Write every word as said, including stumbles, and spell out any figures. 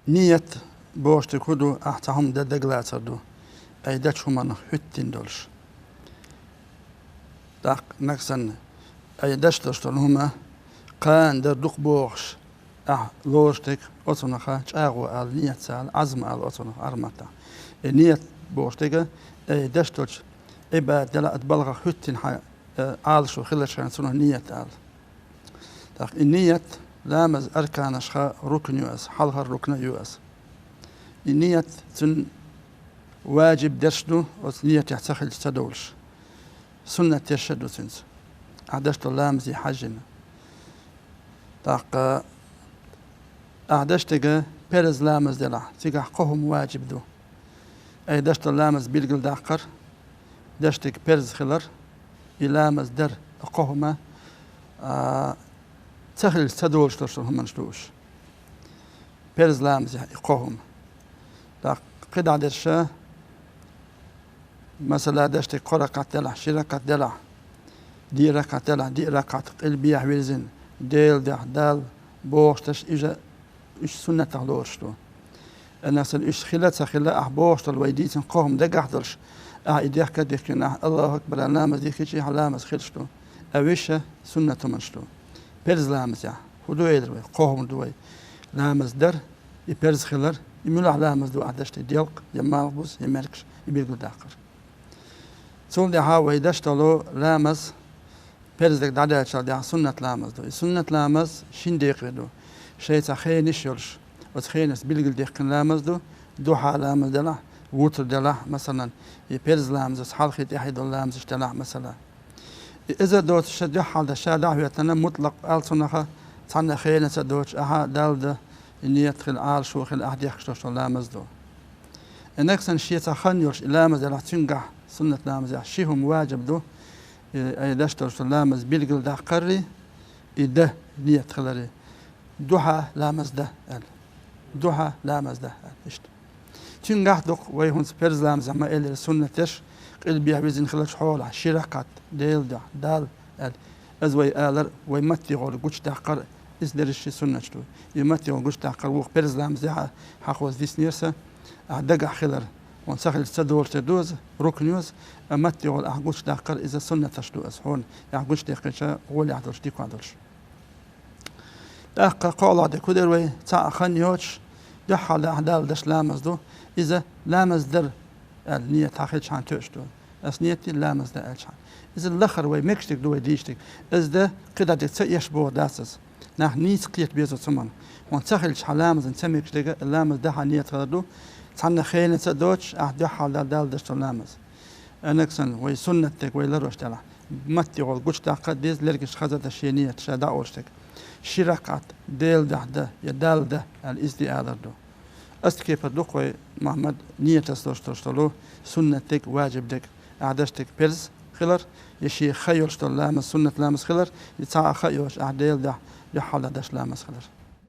Ният бохуш дерг хӀун ду? Ахь цхьа хӀума дан дагалацар ду, ай дечу хӀуманах хӀоьттина долуш. ТӀаккха нагахь санна ай деш долуш долу хӀума кхана дар дукха бохуш, ахь лоруш дерг оцунах чӀагӀо ала, ният ала, Ӏазм ала оцунах Ӏаьрбийн маттахь. И ният бохуш дерг ай деш долчу Ӏибадат делахь, оцу балхах хӀоьттина хьан, э, Ӏалашо хиларх цунах ният ала. ТӀаккха и ният ламазан арканашха рукн ю аса, хьалхара рукн а ю аса. И ният цуьнан важиб дерш ду, оцу ниятехь ца хилча ца довлуш. Суннат дерш а ду цуьнца, ахь деш долу ламазе хьаьжжина. ТӀаккха ахь деш дерг перз ламаз делахь, цигахь кхо хӀума важиб ду. Ай деш долу ламаз билгалдаккхар, деш дерг перз хилар, и ламаз дар, кхо хӀума, а, ца хилча ца долуш долуш долу хӀуманаш ду уьш. Перз ламазехь и кхо хӀума. ТӀаккха кхидӀа дерш а, масала, деш дерг кхо ракаӀат делахь, ши ракаӀат делахь, диъ ракаӀат делахь, диъ ракаӀат къилбехьа вирзина, Делан дуьхьа, Далла бохуш дерш, иза уьш суннатах лоруш ду. Нагахь санна уьш хила а ца хила, ахь бохуш долу вай дийцина кхо хӀума дагахь долуш, ахь и дехка а дихкина, ахь Аллаху акбар аьлла ламаз дихкича, хьан ламаз хилаш ду. А вуьш а суннат хӀуманаш ду. Перз ламазехь хӀун ду элира вай? Кхо хӀума ду вай: ламаз дар, и перз хилар, и муьлхачу ламаз ду ахь деш дерг, делкъа, я малхбуз, я маьркӀаж, и билгалдаккхар. Цул тӀаьхьа вай деш долу ламаз, перз дерг дӀадаьллачул тӀаьхьа суннат ламаз ду. И суннат ламаз шина декъе ду. Шайца хенаш йолуш, оцу хенашца билгалдаьккхина ламаз ду, духьа ламаз делахь, вутр делахь, масалан, и перз ламазаца хьалхе тӀаьхье долу ламазаш делахь, масала. И иза доцуш ша дуьххьал дан ша дӀахӀоьттина, мутлакъ алцунах цхьанна хенаца доцуш, ахьа Далла дан, и ният хила, Ӏалашо хила ахь дехкаш долуш долу ламаз ду. И нагахь санна шеца хан йолуш и ламаз делахь, цуьнгахь суннат ламазехь ши хӀума важиб ду, и ай деш долуш долу ламаз билгалдаккхаррий, и дан ният хиларрий. Духьа ламаз дан аьлла. Духьа ламаз дан аьлла. Иштта. Цуьнгахь дукха вай хӀинца перз ламазехь ма-эллара суннат дерш, къилбехьа вирзина хиллачу хьолахь, ши ракаӀат, Делан дуьхьа, Далла аьлла. Иза вай алар, вай маттехула гучудаккхар, иза дерриш а суннаташ ду. И маттехула гучудаккхар вукху перз ламазехь а хьахоза диснера сан, ахь дагахь хилар. Хьуна ца хилча ца долуш дерг ду иза, рукн ю иза, а маттехула ахь гучудаккхар, иза суннаташ ду иза хьуна, ахь гучудехкича гӀолехь долуш, дикохь долуш. ТӀаккха кхоалгӀа дерг хӀун дара вай? Цхьа а хан йоцуш, дуьххьал дан ахь Далла деш ламаз ду. Иза ламаз дар аьлла ният хьан хилча хьан тоьуш ду. Ас ният ди ламаз дан аьлча хьан. Иза лахара вай мегаш дерг ду вай дийша дерг. Иза дан кхидӀа дерг ца эш боху дац аса. Нах нийса кхета беза цу хӀуманна. Хьуна ца хилча хьан ламазан ца мегаш дерг, ламаз дан хьан ният хилар ду. Цхьанна хенаца а доцуш, ахь дуьххьал дан Далла деш долу ламаз. Нагахь санна вай суннат дерг вай ларош делахь, маттехула гучудаккха а деза, лергаш хаза а дан шен ният ша дӀа олуш дерг. Ши ракаӀат Делан дуьхьа дан я Далла дан аьлла, иза де алар ду. Ас кепара ду-кх вай, Мухьаммад, ниятаца долуш долуш долу суннат дерг, важиб дерг, ахь деш дерг перз хилар, я шен хан йолуш долу ламаз, суннат ламаз хилар, я цхьа а хан йоцуш ахь Делан дуьхьа дуьххьал дан деш ламаз хилар.